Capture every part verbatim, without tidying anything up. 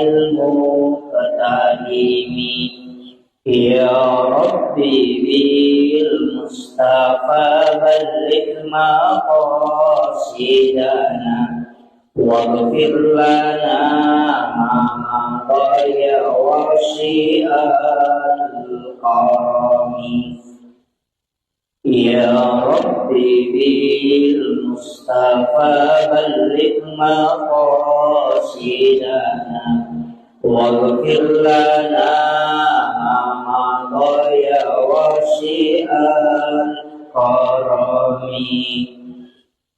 المقتحم. يا رب بالمصطفى بلغ مقاصدنا، واغفر لنا ما مضى يا واسع الكرم. يا رب بالمصطفى بلغ مقاصدنا، واغفر لنا ما مضى يا واسع الكرم.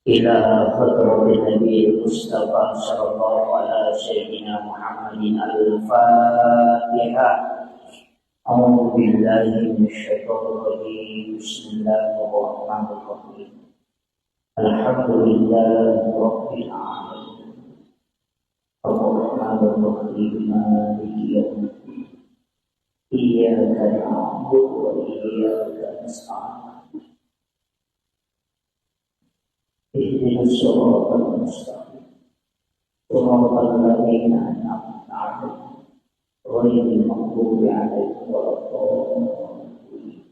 إلى حضرة النبي المصطفى صلى الله على سيدنا محمد الفاتحة. أعوذ بالله من الشيطان الرجيم. بسم الله الرحمن الرحيم. الحمد لله رب العالمين. الرحمن الرحيم. مالك يوم الدين. إياك نعبد وإياك نستعين. اهدنا الصراط المستقيم. صراط الذين أنعمت عليهم غير المغضوب عليهم ولا الضالين.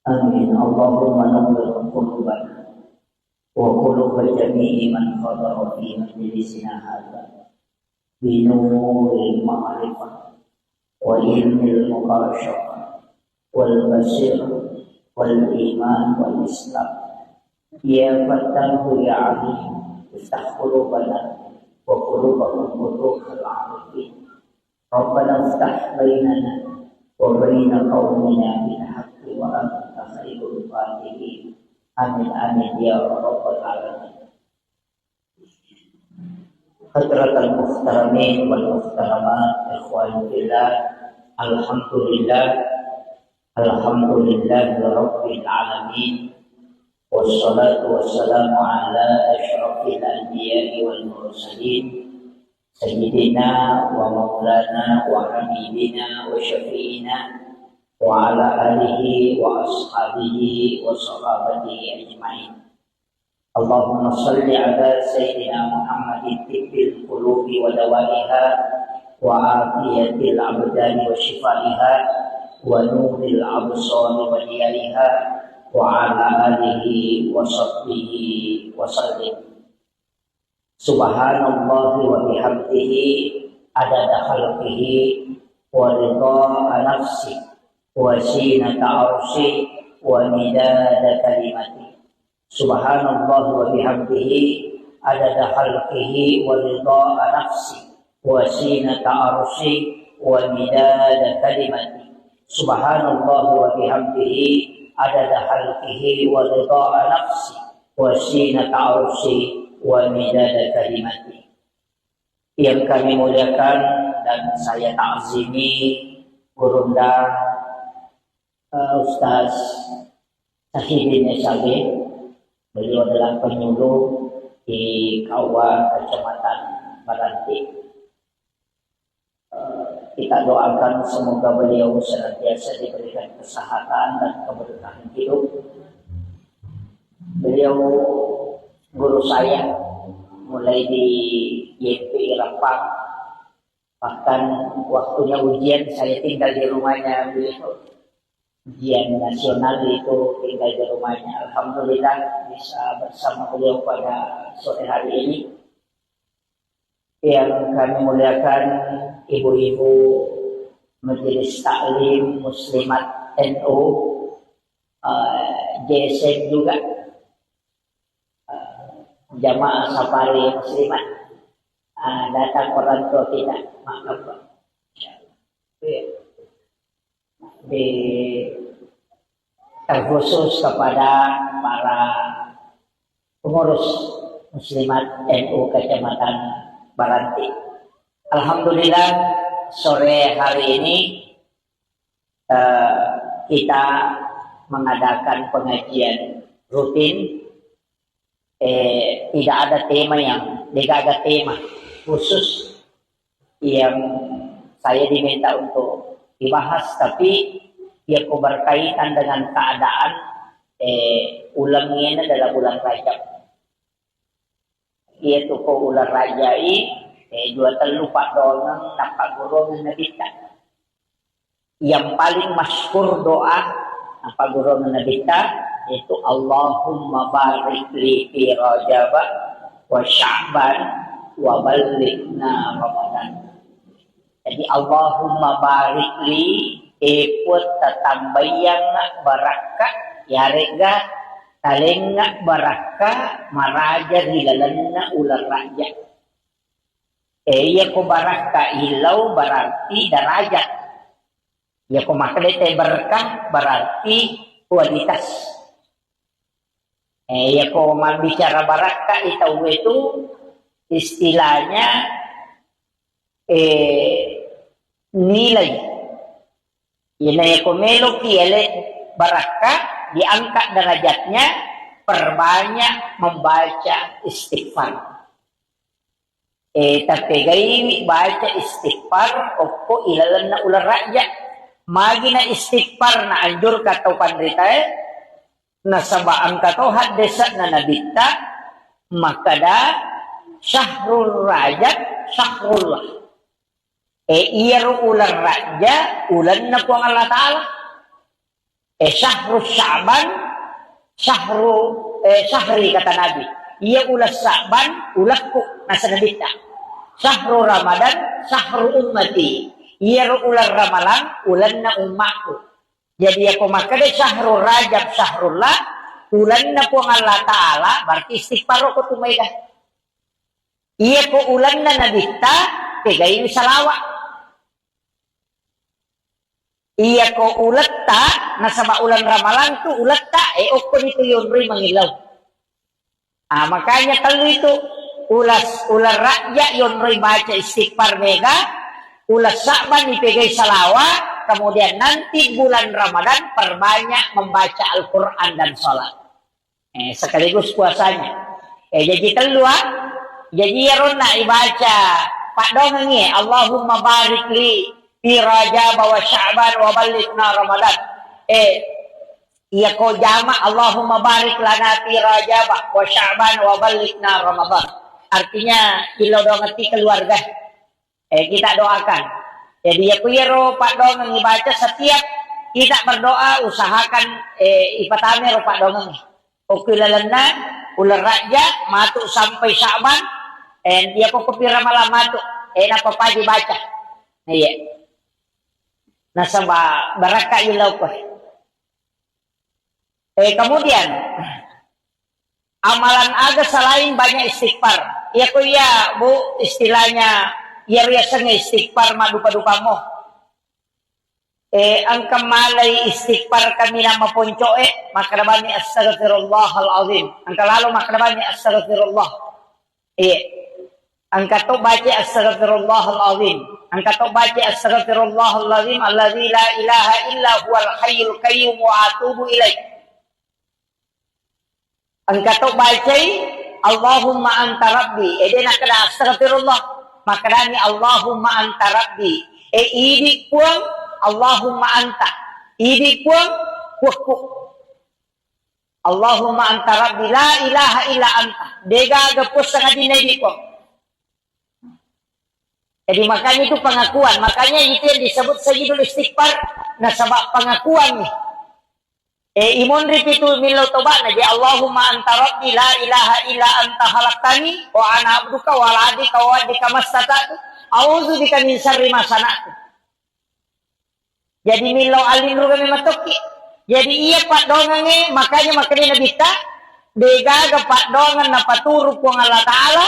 آمين. اللهم نور قلوبنا وقلوب جميع من حضر في مجلسنا هذا بنور المعرفة وعلم المباشرة والبصيرة والإيمان والإسلام. يا فتاح يا عليم، افتح قلوبنا وقلوبهم فتوح العارفين. ربنا افتح بيننا وبين قومنا بالحق وأنت خير الفاتحين. آمين، آمين يا رب العالمين. حضرة المحترمين والمحترمات، إخواني في الله، الحمد لله، الحمد لله رب العالمين، والصلاة والسلام على أشرف الأنبياء والمرسلين، سيدنا ومولانا وحبيبنا وشفيعنا وعلى آله وأصحابه وصحابته أجمعين. اللهم صل على سيدنا محمد طب القلوب ودوائها وعافية الأبدان وشفائها ونور الأبصار وضيائها وعلى آله وصحبه وسلم. سبحان الله وبحمده عدد خلقه ورضاء نفسه وزينة عرشه ومداد كلمته. سبحان الله وبحمده عدد خلقه ورضاء نفسه وزينة عرشه ومداد كلمته. سبحان الله وبحمده عدد خلقه ورضاء نفسه وزينة عرشه ومداد كلمته. Yang kami muliakan dan saya takzimi Gurunda, eh, Ustaz Sahidin S A B. Beliau adalah penyuluh di K U A Kecamatan Baranti. Eh, kita doakan semoga beliau senantiasa diberikan kesehatan dan keberkahan hidup. Beliau guru saya mulai di Y P I Rempang. Bahkan waktunya ujian, saya tinggal di rumahnya beliau. Ujian nasional itu tinggal di rumahnya. Alhamdulillah, bisa bersama beliau pada sore hari ini. Yang kami muliakan ibu-ibu Majelis Taklim Muslimat N U, eh, J S M juga, eh, jamaah safari muslimat, eh, datang orang tua kita, maklum, Pak. Iya. Di, terkhusus kepada para pengurus muslimat N U Kecamatan Baranti. Alhamdulillah, sore hari ini, eh, kita mengadakan pengajian rutin. Eh, tidak ada tema yang, tidak ada tema khusus yang saya diminta untuk dibahas, tapi yang berkaitan dengan keadaan, eh, uleng ini adalah bulan Rajab. Iyatu ko uleng Rajai, Eh, dua tellu paddoangeng nappagguruang Nabitta. Yang paling masyhur doa nappagguruang Nabitta itu, "Allahumma barik li fi Rajab wa Sya'ban wa ballighna Ramadan." Jadi, "Allahumma barik li," eh, Puang, tatambaiangnga barakka, yaregga talengnga barakka maraja ri lalenna uleng Rajab. Eh, iyako barakka illau berarti derajat. Iyako makkeda te berkah berarti kualitas. Eh, iyako mabbicara barakka i tauwe tu istilahnya, eh, nilai. Ina iyako meloki ele barakka, diangkat derajatnya, perbanyak membaca istighfar. Eh, tappegaiwi baca istighfar okko ilalenna uleng Rajab. Magi na istighfar na anjurka tau panritae, nasaba engka to haddese'na Nabitta makkeda, "Syahrul Rajab syahrullah." Eh, iyaro uleng Rajab ulenna Puang Allah Ta'ala. Eh, syahru Sya'ban, syahru, eh, syahri, kata Nabi. Iya uleng Sya'ban, ulekku, naseng Nabitta. Syahru Ramadan, syahru ummati. Iyaro uleng Ramalang, ulenna ummakku. Jadi, iyako makkeda syahru Rajab, syahrullah, ulenna Puang Allah Ta'ala, berarti istighfar ko tu maega. Iyako ulenna Nabitta, pegaiwi salawa. Iyako uletta, nasaba uleng Ramalang tu uletta, eh, okkoni tu yonroi mangillau. Ah, makanya tellu itu, ulas-, uleng Rajab yonroi baca istighfar mega, uleng Sya'ban ipegai salawa, kemudian nanti bulan Ramadan perbanyak membaca Al-Quran dan sholat. Eh, sekaligus puasanya. Eh, jaji tellu, ah. Jaji iyaronna ibaca paddoangengngi, "Allahumma barik li fi Rajab wa Sya'ban wa ballighna Ramadan." Eh, iyako jama, "Allahumma barik lana fi Rajab wa Sya'ban wa ballighna Ramadan." Artinya, ilodoangeti keluarga. Eh, kita doakan. Jadi, ya, ku iyaro paddoangeng ibaca, setiap kita berdoa, usahakan, eh, ipatame ro paddoangeng. Okko lalenna uleng Rajab, matu sampai Sya'ban, eh, iya ko kopi Ramalang matu, eh, napapaji baca. Iya. Nasaba barakka ilauko. Eh, kemudian, amalan aga selain banyak istighfar? Iya ko iya, Bu, istilahnya, iya riasengnge istighfar maddupa-dupamo. Eh, engka malai istighfar kaminang maponco'e, makkeda bani, "Astaghfirullahal azim." Engka lalo makkeda bani, "Astaghfirullah." Iya. Engka to baca, "Astaghfirullahal azim." Engka to baca, "Astaghfirullahal azim alladzi la ilaha illa huwal hayyul qayyum wa atubu ilaih." Engka to bacai, "Allahumma anta rabbi." Eh, de nakkeda, "Astaghfirullah." Makkedani, "Allahumma anta rabbi." Eh, idi Puang, Allahumma anta. Idi Puang, kuekku. "Allahumma anta rabbi la ilaha illa anta." Degaga puang sangadinna idi Puang. Jadi, makanya itu pengakuan. Makanya itu yang disebut sayyidul istighfar. Nasaba pengakuan nih. Eh, imonri pitu millau toba'na, jadi, "Allahumma anta rabbi la ilaha illa anta khalaqtani wa ana abduka wa ala ahdika wa wa'dika mastata'tu. A'udzu bika min syarri ma sana'tu." Jadi, millau alinruga memang tokki. Jadi, iya paddoangengnge, makanya makkeda Nabitta, degaga paddoangeng napaturu Puang Allah Ta'ala,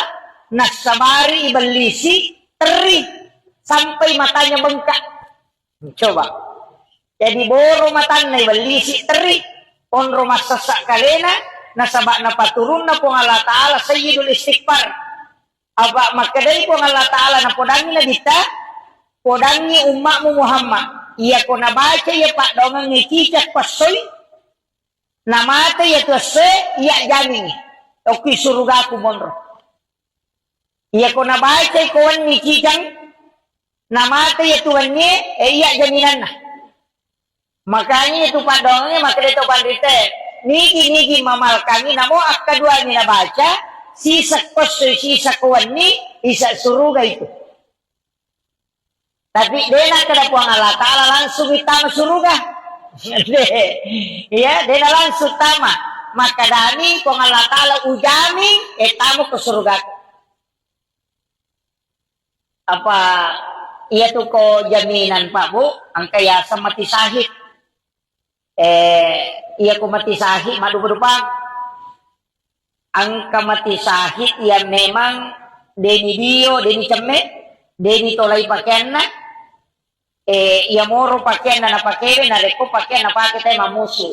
nassabari ibellisi terri sampai matanya bengkak. Coba. Jadi, boro matanna ibellisi terri, onro massessa kalena, nasaba napaturunna Puang Allah Ta'ala sayyidul istighfar. Apa makkedai Puang Allah Ta'ala, napodangi Nabitta, "Podangi ummakmu Muhammad, iyako nabaca iya paddoangengnge cicak passoi, namate iya tu essoe, iya jamingi okki surugaku monro. Iyako nabacai ko wenni cicang, namate iya tu wennie, eh, iya jaminanna." Makanya itu paddoangengnge makkeda to panritae, nigi-nigi mamalkangi, namo akkaduani nabaca, sisakko essoi, sisakko wenni, Isa suruga itu. Tapi dena kada Puang Allah Ta'ala langsung tama suruga. Iya, dena langsung tama. Maka dani Puang Allah Ta'ala ujami, eh, tamu ke suruga. Apa iya tu ko jaminan, Pak, Bu? Engka ya semati sahid. Eh, iya ko mati sahid, maddupa-dupa. Engka mati sahid iya memang deni dio, deni cemme, deni tolai pakeanna. Eh, iya moro pakeanna napakewe, narekko pakeanna pake tai mamusu.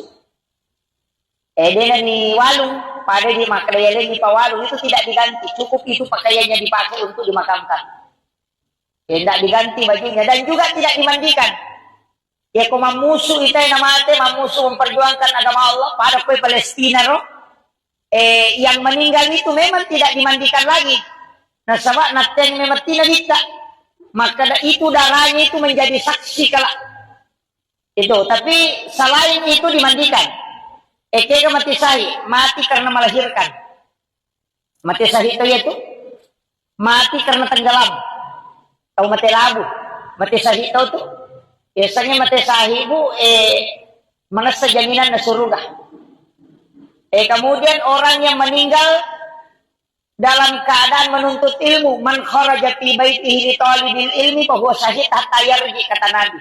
Eh, dena ni walung, pada di makkeda yalengi pawalung, itu tidak diganti. Cukup itu pakaiannya dipakai untuk dimakamkan. Eh, tidak diganti bajunya dan juga tidak dimandikan. Ya, ko mammusu ita yang mate, mammusu memperjuangkan agama Allah, pada kue Palestina ro. Eh, yang meninggal itu memang tidak dimandikan lagi. Nasaba natteng memang tina ditta. Maka da-, itu darahnya itu menjadi saksi kala. Itu, tapi selain itu dimandikan. Eh, kega mati sahid, mati karena melahirkan. Mate sahid to iya tu. Mati karena tenggelam. Tau mate labu. Mate sahid to tu. Biasanya mate sahid, Bu, eh, manessa jaminan na suruga. Eh, kemudian orang yang meninggal dalam keadaan menuntut ilmu, "Man kharaja fi baitihi li talibil ilmi fa huwa syahid hatta yarji," kata Nabi.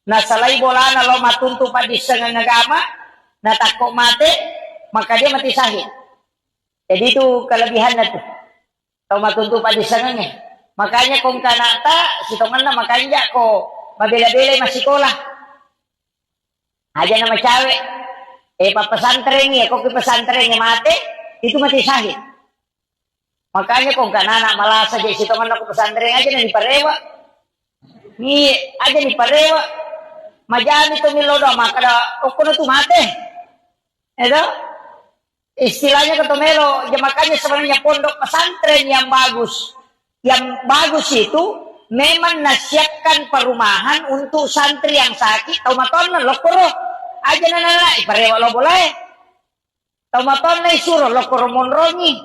Nasalai bolana lo matuntu paddissengeng agama, natakko mate, maka dia mati sahid. Jadi itu kelebihannya tuh. Tau matuntu paddissengengnge. Makanya ko engka anakta, sitongenna makanja ko mabela-bela massikola. Aja na macawe. Eh, pappesantrengi, ko ki pesantrengi mate, itu mati sahid. Makanya ko engka anak malasa je sitongenna ko pesantren aja na diparewa. Ni aja diparewa. Majani to millo do makkeda okkono tu mate. Edo? Istilahnya ketomelo, ya makanya sebenarnya pondok pesantren yang bagus, yang bagus itu memang nasiapkan perumahan untuk santri yang sakit, tau matonna lokkoro aja nana parewa lo boleh, tau matonna isuro lokkoro monrongi,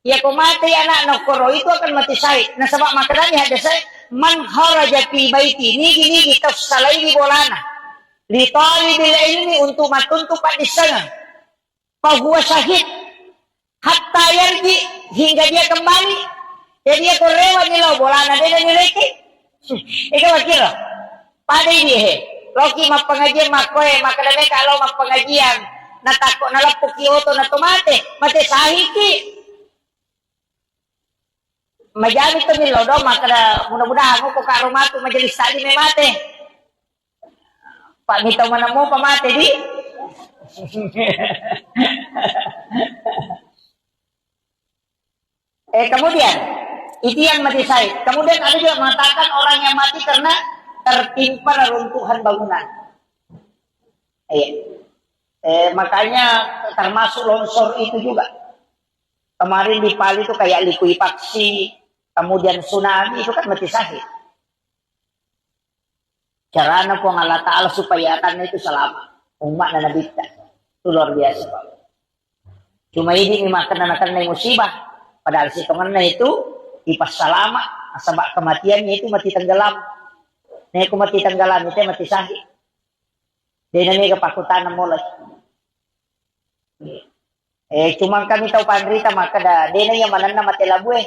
ya ko mati anak nokkoro itu akan mati syahid. Nasaba makadani hadis saya, "Man kharaja fi baiti," nigi-nigi tau salai di bolana, "li talibil ilmi," untuk matuntu paddissengan. Fahuwa syahid hatta yarji, hingga dia kembali. Jadi, iya ko rewa ni lao bolana, de' ni reke. Ega wakiro. Pada ini he. Loki mappengajian makkoe, makkeda meka lao mappengajian. Natakko naleppuki oto na to mate, mate sahiki. Majani to millo do makkeda, mudah-mudahan ko karo matu majelis taklim e mate. Pak mito manamo pamate di. Eh, kemudian itu yang mati syahid. Kemudian ada juga mengatakan orang yang mati karena tertimpa reruntuhan bangunan. Iya. Eh, makanya termasuk longsor itu juga. Kemarin di Palu itu kayak likuifaksi, kemudian tsunami itu kan mati syahid. Carana Puang Allah Ta'ala supaya atanna itu selamat. Umatna Nabitta. Itu luar biasa, Pak. Cuma ini memang kena-kena musibah. Padahal sitongenna itu ipassalama, nasaba kematiannya itu mati tenggelam. Nah, itu mati tenggelam itu mati syahid. De' namega pakutana mulai. Eh, cuma kami tau panrita makkeda, de' na iya manenna mate labue.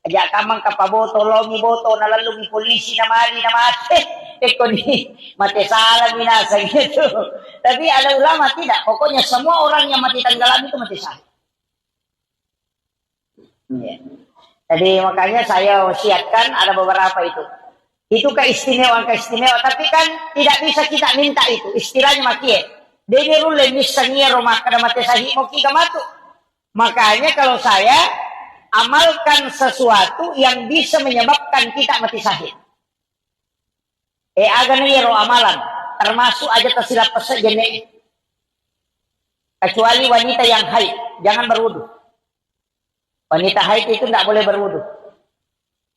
Aja kamang kapaboto, lomi boto, nalallungi polisi, namali, namate. Ekko ni, mate sala minasa gitu. Tapi ada ulama tidak. Pokoknya semua orang yang mati tenggelam itu mati syahid. Iya. Jadi makanya saya wasiatkan ada beberapa itu. Itu keistimewaan-keistimewaan, tapi kan tidak bisa kita minta itu. Istilahnya makie. Deni rulle missangi ro makkeda mate sahih moki gamatu. Makanya kalau saya amalkan sesuatu yang bisa menyebabkan kita mati sahih. Eh, aga na iyaro amalan, termasuk aja tasilap pesse jenne. Kecuali wanita yang haid, jangan berwudu. Wanita haid itu ndak boleh berwudu.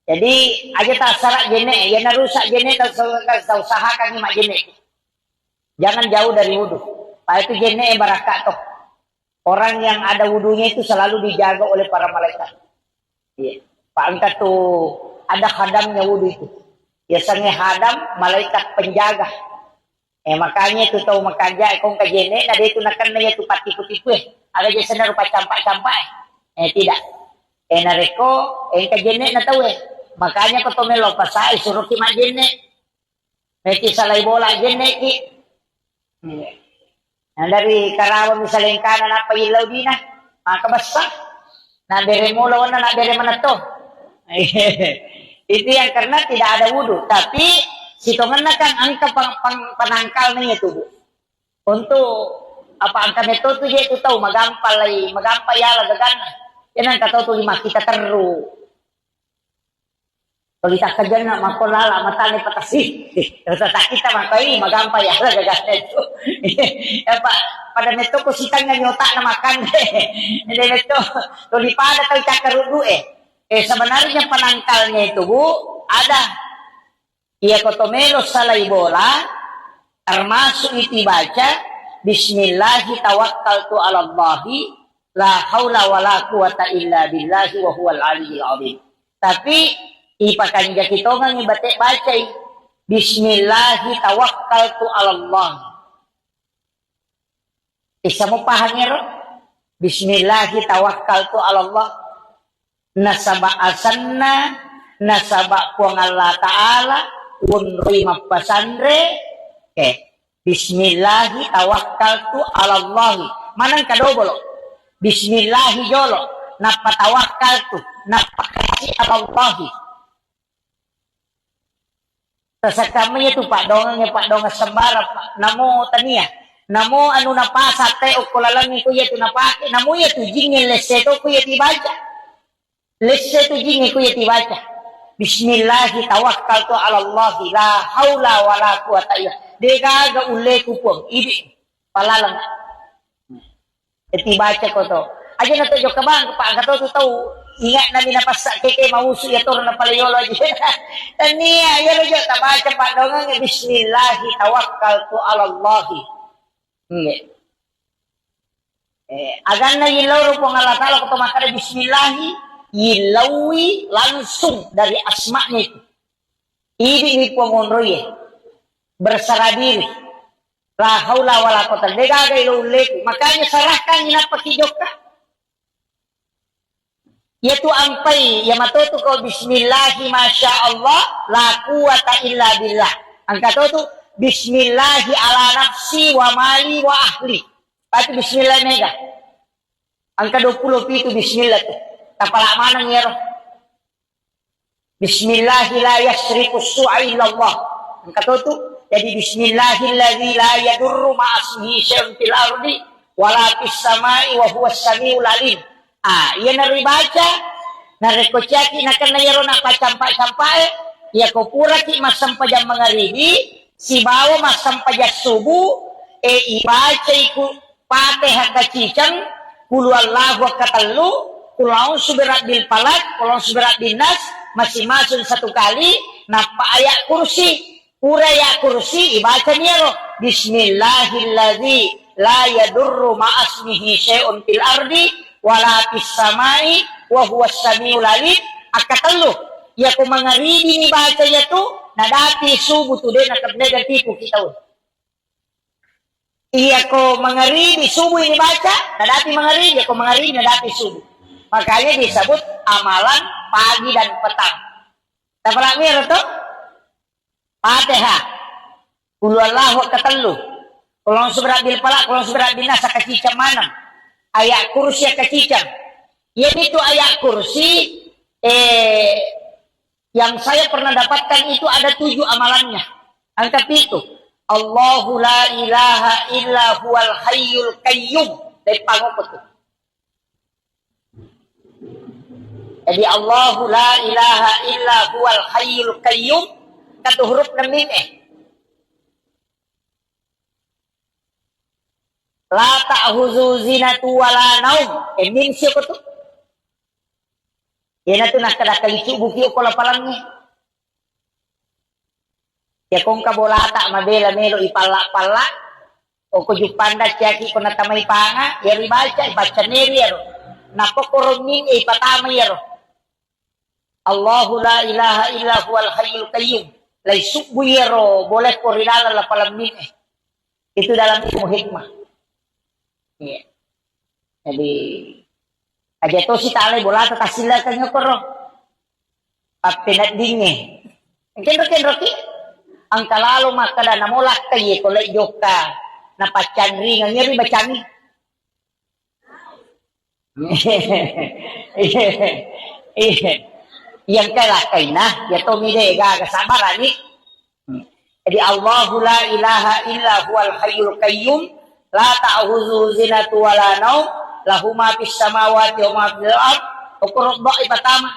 Jadi, aja tassara jenne, ya narusak jenne, tau, tau usahakan mak jenne. Jangan jauh dari wudu. Pak itu jenne yang barakat toh. Orang yang ada wudunya itu selalu dijaga oleh para malaikat. Iya. Pak, engka tu ada khadamnya wudu itu. Biasanya khadam, malaikat penjaga. Eh, makanya tu tau makanja, eh, kong kajenne'na de tu nakenna ya tu patipu-tipu, eh. Ada je senna rupa campak-campak, eh. Eh, tidak. Eh, narekko, eh, kajenne'na tau, eh. Makanya ko to melo pasai, suruh ki majenne. Meki salai bola jenne ki. Iya. Nah, dari Karawang misalnya kana napa illau dina, maka besar. Nah, bere mula wana, nah, bere manetto. Itu yang karena tidak ada wudu. Tapi, sitongenna kan angka pang-, pang-, penangkalnya itu, Bu. Untuk apa angka metto tu je tu tau, magampa lai, magampa yala gaganna. Jangan kata tu lima kita teru. Tuli takkajanna makko lala matane patasi. Rasa kita makai magampa ya, gagasnya itu. Ya, Pak, pada metto ko sitanga nyota na makan. Ini metto, tuli pada tau cakkaruddu, eh. Eh, sebenarnya penangkalnya itu, Bu, ada. Iya, ko to melo salai bola, termasuk itu baca, "Bismillahi tawakkaltu 'alallahi, la haula wala quwata illa billahi wa huwal aliyyil azim." Tapi, ipakanjaki tongengi bate bacai, "Bismillahi tawakkaltu 'alallah." Bisa mupahang ero? "Bismillahi tawakkaltu 'alallah." Nasaba asenna, nasaba Puang Allah Ta'ala, wonroi mappasanre, eh, "Bismillahi tawakkaltu 'alallahi." Maneng kadobolo. "Bismillahi" jolo, nappa "tawakkaltu", nappa kasi "'alallahi". Tasakamanya tu paddongeng, paddongeng sembarang, Pak. Namo tania. Namo anu napasa te okko lalengnge ko iya tu napake, namo iya tu jingnge lesse to ko iya dibaca. Lesse tu jingnge ko iya dibaca. "Bismillahi tawakkaltu 'alallahi, la haula wala quwata illa." Degaga ulleku, Puang. Idi palaleng. Eti baca ko to. Aja na to jokka bang, Pak, angka to tu tau. Ingat nami napassa keke mausu ya toro na pale yolo aja. Tania, ya lo jokka baca paddongeng, "Bismillahi tawakkaltu 'alallahi." Nggih. Eh, aganna yillau ro Puang Allah Ta'ala ko to makkada bismillahi, yillaui langsung dari asma'nya itu. Idi ni Puang onroye. Berserah diri. La haula wala quwata, degaga ilo ulleku. Makanya serahkan inappa ki jokka. Iya tu ampai, iya matotu ko bismillahi masya Allah, la quwata illa billah. Angka to tu, bismillahi ala nafsi wa mali wa ahli. Patu bismillah mega. Angka dua puluh pitu bismillah tu. Tapala maneng iyaro. Bismillahi la yasrifu su'a illallah. Engka to tu. Jadi, "Bismillahilladzi la yadurru ma'asmihi syai'un fil ardi wala fis sama'i wa huwas samiul alim." Ah, iya naribaca, narekko ciaki nakenna iyaro napacampa-campae, iya ko puraki massempajang mangaribi, sibawa massempajang subu, e, ibacai ku Fatihah kaciceng, Qul huwallahu katellu, Qul a'udzu birabbil falaq, Qul a'udzu birabbin nas, masing-masing satu kali, nappa ayat kursi. Pura ayat kursi, ibacani iyaro, "Bismillahilladzi la yadurru ma'asmihi syai'un fil ardi wala fis sama'i wa huwas samiul alim." Akkatellu. Iyako mangaribi nibaca iyatu, nadapi subu tu de nakennega tipu kita. Iyako mangaribi subuh ini baca, nadapi mangaribi, iyako mangaribi nadapi subuh. Makanya disebut amalan pagi dan petang. Tapalak miro to? Fatihah. Qul huwallahu katellu. Qul a'udzu birabbil falaq, Qul a'udzu birabbin nas, kaciceng maneng. Ayat kursi kaciceng. Jadi itu ayat kursi, eh, yang saya pernah dapatkan itu ada tujuh amalannya. Angka pitu. Allahu la ilaha illa huwal hayyul qayyum. Dari pangoko tu. Jadi, Allahu la ilaha illa huwal hayyul qayyum. Katu huruf na mim, eh. La ta'khuzuhu sinatun wala naum. Eh, mim sio ko tu. Iyana tu nakkeda kalicu buki okko lapalangnge. Iyako engka bolata mabela melo ipalla-palla, okko juppanda ciaki ko natamai panga, iyaro ibaca, ibaca neri iyaro. Nappa koro mim e ipatama iyaro. Allahu la ilaha illa huwal hayyul qayyum. Laisubbu iyaro boleh ko ri dalam lapalemming e. Itu dalam ilmu hikmah. Iya. Jadi, aja tosi talai bolata tassillakeng koro. Pappeneddingnge. Kenro-kenroki. Engka lalo makkeda namolakkai ko lai jokka. Napaccanringang iyari bacangi. Yang kala kaina, ya to mide gaga sabarani. Jadi Allahu la ilaha illa huwal hayyul qayyum la ta'khudzuhu sinatun wa la naum lahu ma fis samawati wa ma fil ard. Ukur doa pertama.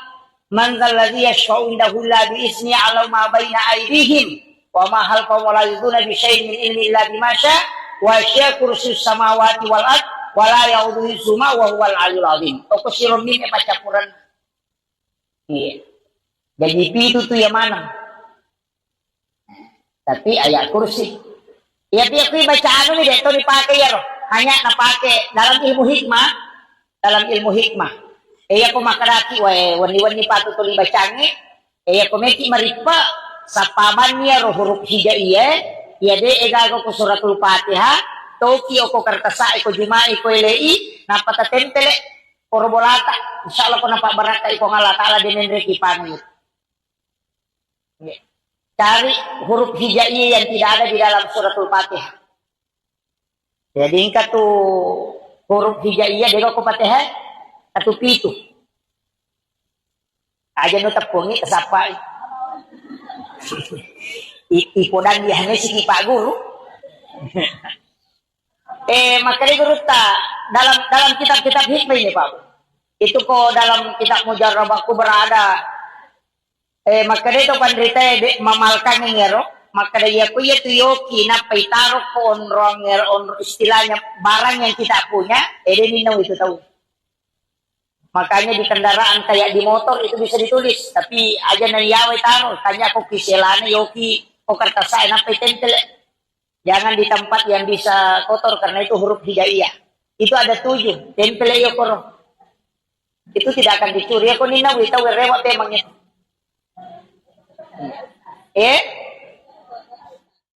Man dzalladzi yashfa'u indahu illa bi idznihi ya'lamu ma baina aydihim wa ma khalfahum wa la yuhituna bi syai'in min ilmihi illa bima sya wa sya kursiyyuhus samawati wal ard wa la ya'uduhu hifdhuhuma wa huwal aliyyul azim. Toko siro min e paccappuren. Iya. Jadi pitu tu ya maneng. Tapi ayat kursi. Iya, tapi aku baca anu nih, de' to dipakai ya, roh. Hanya napake dalam ilmu hikmah. Dalam ilmu hikmah. Iya, ko makkedaki, wae, wenni-wenni patu tuli bacangi. Iya, ko meki maripa, sappamanni ya, roh, huruf hijaiyah. Iya, de' egaga ko suratul Fatihah. Toki oko kertasa, eko jumai, ko elei, napa tatempele, koro bolata. Insya Allah ko napa barakka iko Allah Ta'ala de' menreki panu. Cari huruf hijaiyah yang tidak ada di dalam suratul Fatihah. Jadi engka tu huruf hijaiyah de' ko Fatihah, satu pitu. Aja nu teppungi tasappai. I- ipodan dia hanya siki Pak Guru. Eh, makanya guru ta dalam dalam kitab-kitab hikmah ini, Pak. Itu ko dalam kitab Mujarrabah Kubra ada. Eh, makkeda to panritae de' mamalkangi ero, makkeda iya ko iya tu yoki nappa itaro ko onrong ero, onrong istilahnya barang yang kita punya, eh, de' minang itu tahu. Makanya di kendaraan kayak di motor itu bisa ditulis, tapi aja na iyawa itaro, tanya ko kiselana yoki ko kertas saya nappa itempel. Jangan di tempat yang bisa kotor karena itu huruf hijaiyah. Itu ada tujuh, tempel iyo koro. Itu tidak akan dicuri. Ya, ko ninna wita rewa pemang itu. Eh?